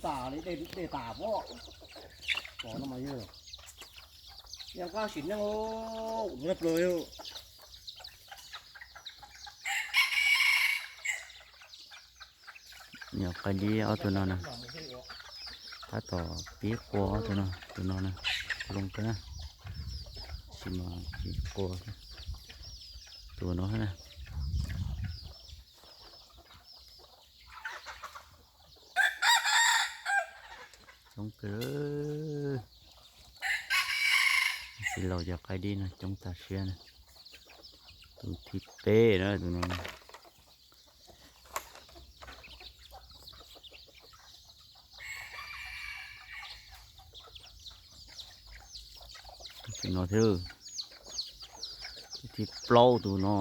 Tas li dej, dej tas pob. Pom no mas yog, yog koj sim neej, kuv nrog pluag. Nyuam qaib dib ob tug no na, tab tom pib qua ob tug no, tus no na, zoo kawg na. Tab sis mas tsis qua tus no na. Coob kawg. Txiv laus cov qaib dib no coob tas siab na. Tus thib peb na tus no. Tus no thiab. Tus thib plaub tus no.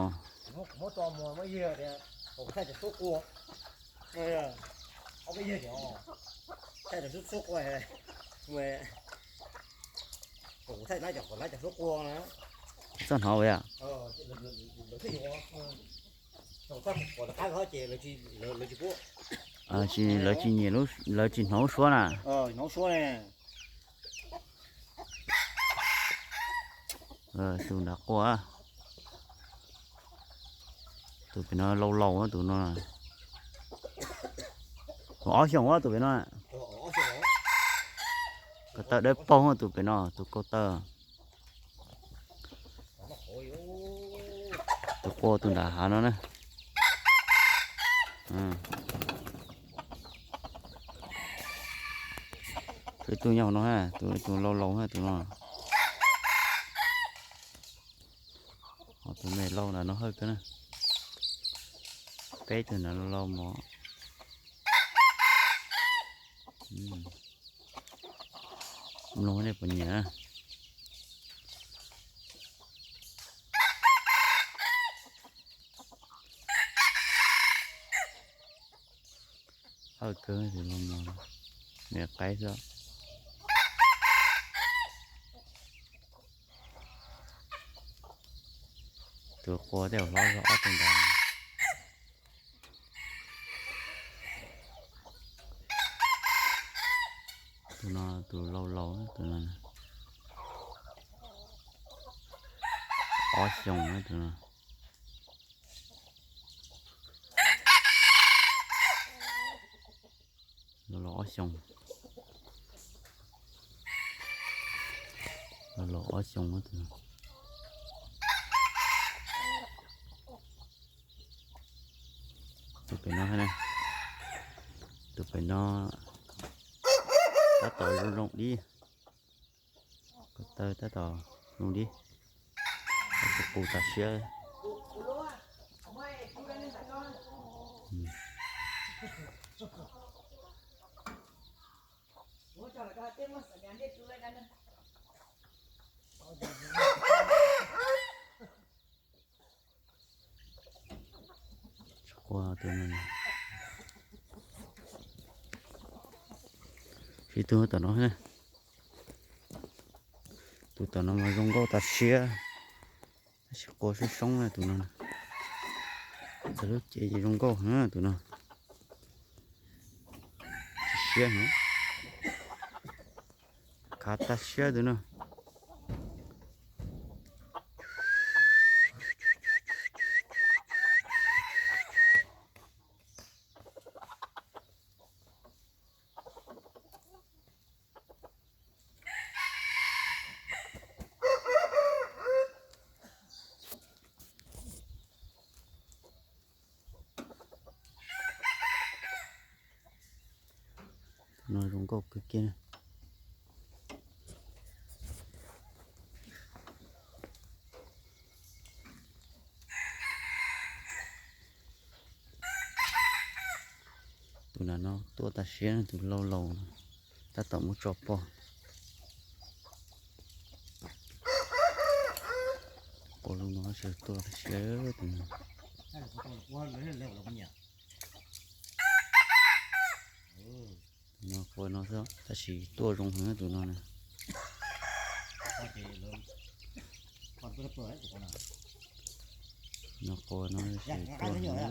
Txoj hnov ua Lawv tsis nyiam, lawv tsis hnov suab na. Tus nrad quaj. Tus pem no laus laus tus no. Ob xyoos tus pem no. Ko taw dawb paug tus pem no, tus ko taw. Tus qua tus nram hav no na. Tus ib tug nyob hauv no, tus tus laus laus tus no. Ho tus me laus ntawm no hawj kawg na. Peb tug ntawd laus laus mos. Mloog nej puas nyiam na. Hawj kawg tus no mos, niam qaib xwb. Tus qua tej zaum hlob zog ob tug ntawd. Tus no tus laus laus tus no. Ob xyoos tus no. Laus laus ob xyoos. Laus laus ob xyoos tus no. Tus pem no, tus pem no tab tom zoo zoo dib. Ko taw tab tom zoo dib. Tab tom qus tas siab. Qua tus no, sib tug tom no. Tus tom no mas zoo nkauj tas siab, tab sis qua soob soob na tus no. Txog lub cev ces zoo nkauj heev tus no. Siab heev. Khav tag siab tus no. No zoo nkauj kawg kiag. Tus nram no tuaj tas siab, tus laus laus tab tom muab tso pog. Qua lub no tsis tuaj tas siab tus no. No qua no xwb tab sis tuaj zoo heev tus no na. No qua no tab sis tuaj heev.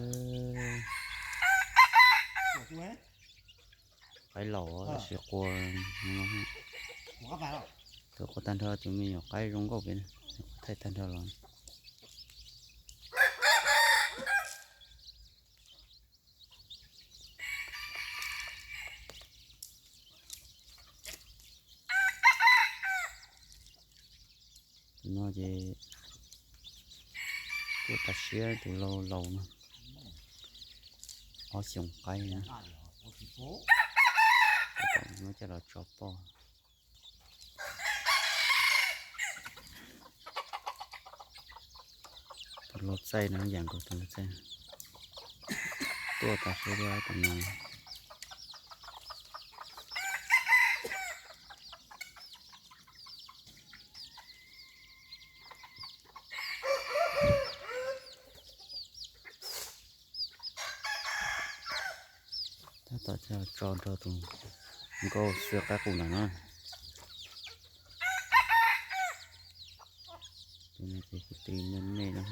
qaib laus tab sis qua, tus qua tag nrho tus me nyuam qaib zoo nkauj pem, thaij tag nrho los. Tus no ces tuaj tas siab tus laus laus no, ob xyoos qaib na. Muab coj los tso poj. Tus laus txaij no yam nkaus tus laus txaij, tuaj tas siab tus no. Tab tom tso nrog tus nkauj xwb qaib qus ntawm no. Tus no ces kwv tw me me no.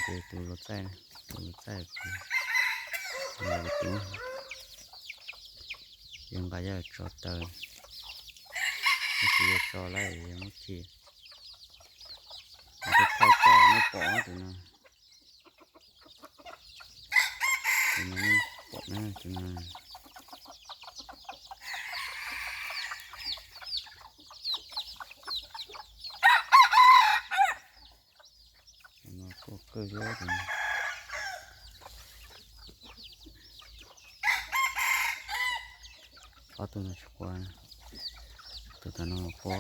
Ces tus laus txaij, tus laus txaij, tus, yog nqa coj tso taw, tab sis yog tso lawm yog muab khi. Tus thaij tso nej pom tus no, tus no nej pom na tus no. Tus no tuaj kawg thiab tus no. Ob tug no tsis qua, tus tom no qua.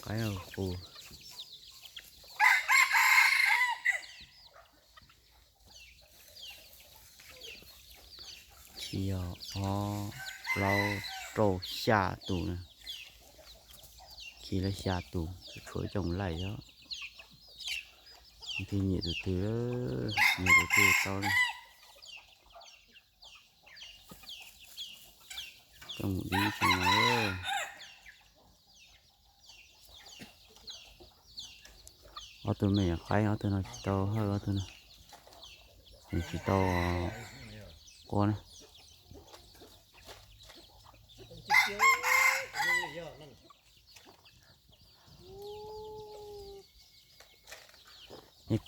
Qaib qus. Khi yog ob, plaub, rau, xya tus na. Khi lawv xya tus, tshuav ib co laij xwb. Tus twg nyiam tus twg, nyiam tus twg tau na. Coj mus dib tsev no. Ob tug me nyuam qaib ob tug no tsis tau hawj, ob tug no nws tsis tau qua na.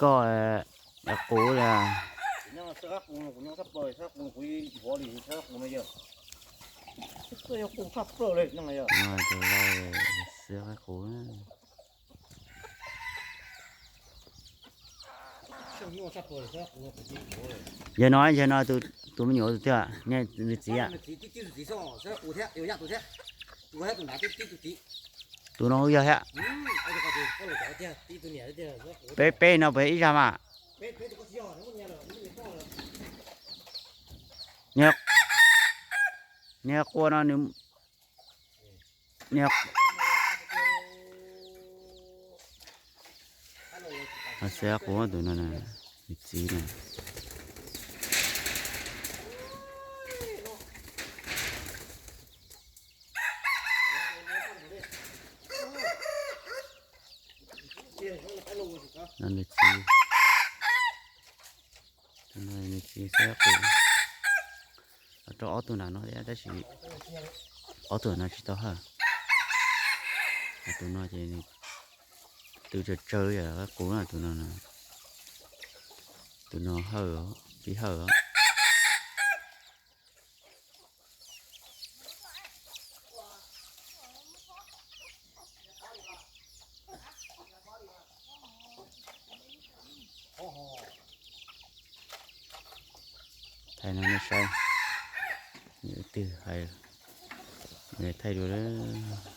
Koj, qus li. Tus lau xwb qaib qus. Yawg no, yawg no tus me nyuam tus twg, nws txiv. Tus no yog thiab. Peb, peb no puas ib zag mas? Niag qua no nws, niag no xwb qaib qus tus no, nws txiv no. No nws txiv, nws txiv xwb qaib qus. Rau ob tug nram no thiab tab sis ob tug no tsis tau hawj. Tus no ces nws tw tsawg tsawg yam qaib qus na, tus no, tus no hawj, pib hawj os. Thaij no nej saib, nws twg hais, nws thaij dua lawm.